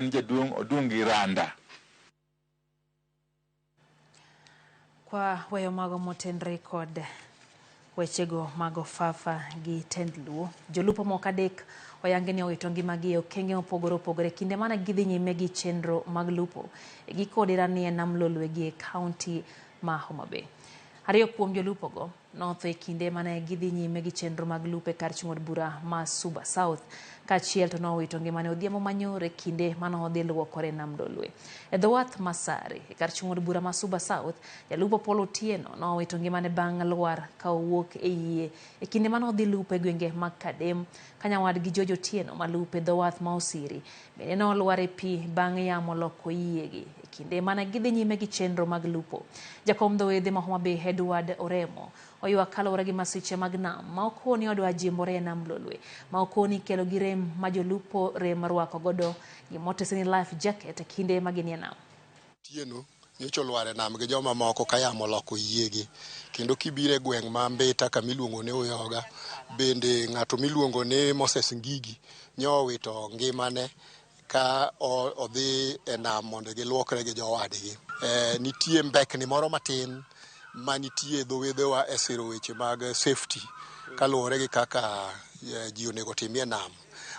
En jaduong' odung' gi randa. Kwa weyo mago motenre kod wechego mag ofafa gi tend Luo, jolupo moko adek oyangi ni owito ngimagi e okenge mopogore opogore kinde mane gidhi nyime gi chenro mag lupo e giko dirani e nam Lolwe gi e kaunti ma Homa Bay. Ariyo kuom jolupogo notho e kinde mane gidhi nyime gi chenro mag lupo e kar chung' od bura ma Suba South, kaachiel to nowito ngimane odhiambo manyoro e kinde mane odhi luokore e nam Lolwe. E dho wath ma Sare, e kar chung' od bura ma Suba South, jalupo Paul Otieno nowito ngimane bang' lwar ka owuok e yie e kinde mane odhi lupo e gwenge mag Kadem, ka nyawadgi George Otieno ma lupo e dho wath ma Osiri bende nolwar e pi bang' yamo loko yiegi e kinde mane gidhi nyime gi chenro mag lupo. Jakom dho wedhe ma Homa Bay Edward Oremo oywak kaluwore gi masiche mag nam ma okoni odwa jimbore e nam Lolwe ma okoni kelo gi rem ma jolupo rem rwako godo gimotese ni life jacket e kinde ma ginie nam. Otieno nyocha olwar e nam gi joma moko ka yamo oloko yiegi. Kendo kibiro e gweng' ma Mbita kama iluongo ni Uyoga, bende ng'ato miluongo ni Moses Ngigi nyo owito ngimane ka odhi e nam mondo giluokre gi jowadgi. Nitie mbekni moro matin manitie e dho wedhewa e siro weche mag safety kaluwore gi kaka ji onego otimie nam.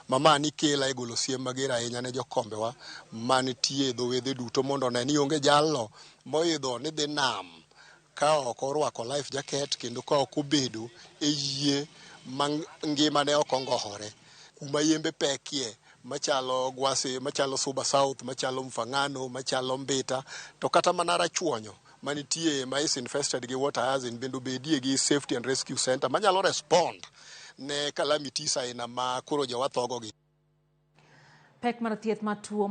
Ma mani kela e golo siem mager ahinya ne jokombewa manitie e dho wedhe duto mondo one ni onge jalno moidho ni dhi nam ka ok orwako life jacket kendo ka ok obedo e yie ma ngimane ok ongohore. Kuma yembe pekie machalo Gwasi, machalo Suba South, machalo Mfangano, machalo Mbita, to kata mana Rachuonyo manitie ma is infested gi water hyacinth bende obedie gi safety and rescue center manyalo respond ne calamities aina ma koro jowa thogogi. Pek mar thieth mar tuo